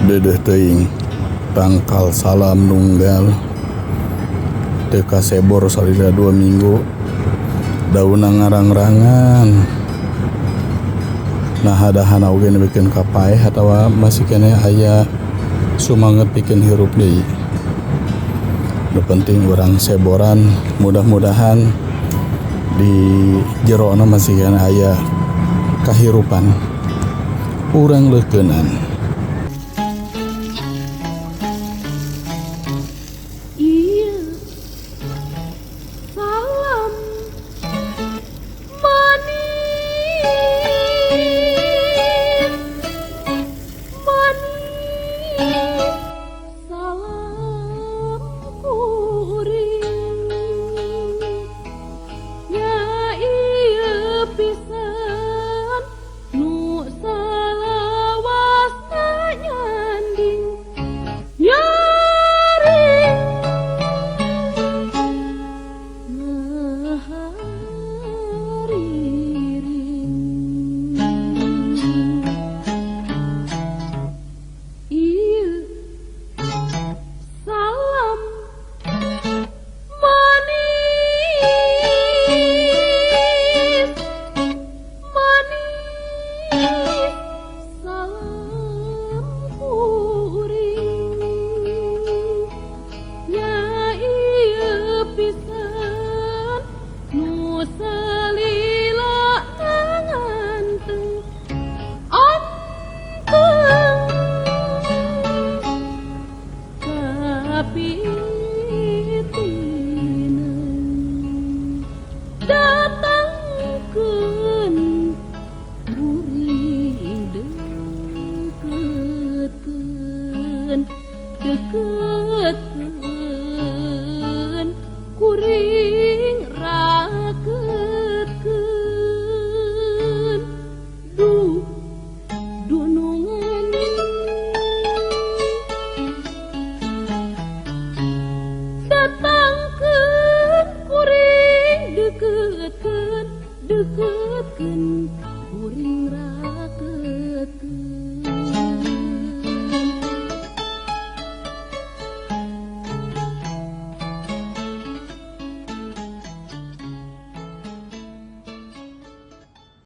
Deudeuh teuing tangkal salam nunggal teu kasebor salila 2 minggu daunna ngarang-rangan. Nah hadahana oge nepikeun ka paeh atawa masih keneh aya sumanget pikeun hirup deui. Nu penting urang seboran, mudah-mudahan di jerona masih keneh aya kahirupan. Urang leukeunan. Iya, salam manis, manis salam kuring. Ya iya pisan nu salawasna nyanding nyaring ngahariring. Iya salam manis, manis salam kuring. Ya iya pisan nu salila nganteng anteng kapitineun datangkeun kuring deketkeun, deketkeun kuring raketkeun. Duh dunungan datangkeun kuring deketkeun, deketkeun kuring.